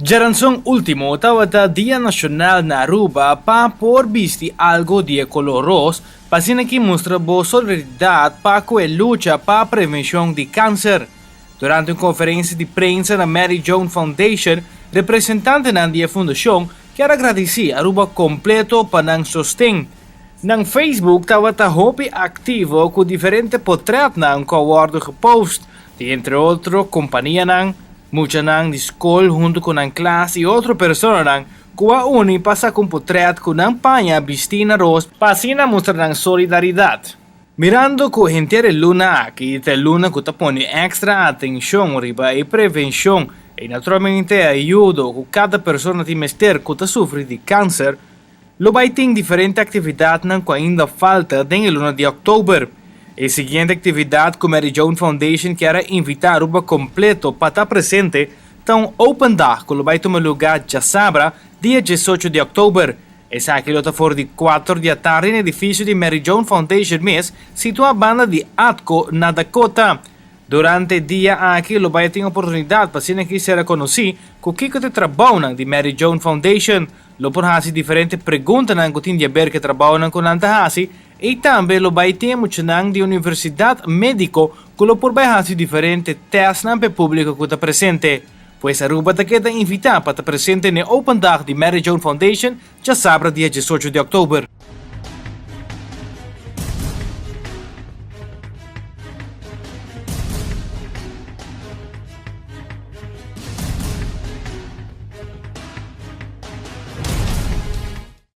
Djaranson ultimo tabata Dia Nacional na Aruba pa por bisti algo di e color ros pa asina ki mustra bo solidaridad pa cu e lucha pa prevencion di cancer. Durante un conferencia di prensa na Mary Joan Foundation, representantenan di e fundacion kier a gradici Aruba completo pa nan sosten. Nan Facebook tabata hopi activo cu diferente potretnan cu a wordo gepost di entre otro companianan, Muchanan di skol huntu ku nan klas i otro personanan ku a uni pa saka un potret ku nan paña bistí na ros pa asina mustra nan solidaridat. Mirando ku henter e luna aki ta e luna ku ta pone èkstra atenshon riba e prevenshon i naturalmente e ayudo ku kada persona tin mester ku ta sufri di kanser, Lo bai tin diferente aktividatnan ku ainda falta den e luna di òktober. E siguiente aktividat ku Mary Joan Foundation kier a invitá Aruba kompleto pa ta presente ta un Open Dag ku lo bai tuma lugá djasabra, dia 18 di òktober. Esaki lo ta for di kuater di atardi na edifisio di Mary Joan Foundation mes, situá banda di ATCO na Dakota. Durante e dia aki lo bai tin oportunidat pa asina ki sera konosí ku kiko ta e trabounan di Mary Joan Foundation. Lo por hasi diferente preguntanan ku tin di aber ku e trabounan ku nan ta hasi i tambe lo bai tin e muchanan di universidat médiko ku lo por bai hasi diferente tèstnan pa e públiko ku ta presente. Pues Aruba ta keda invitá pa ta presente n'e Open Dag di Mary Joan Foundation djasabra dia 18 di òktober.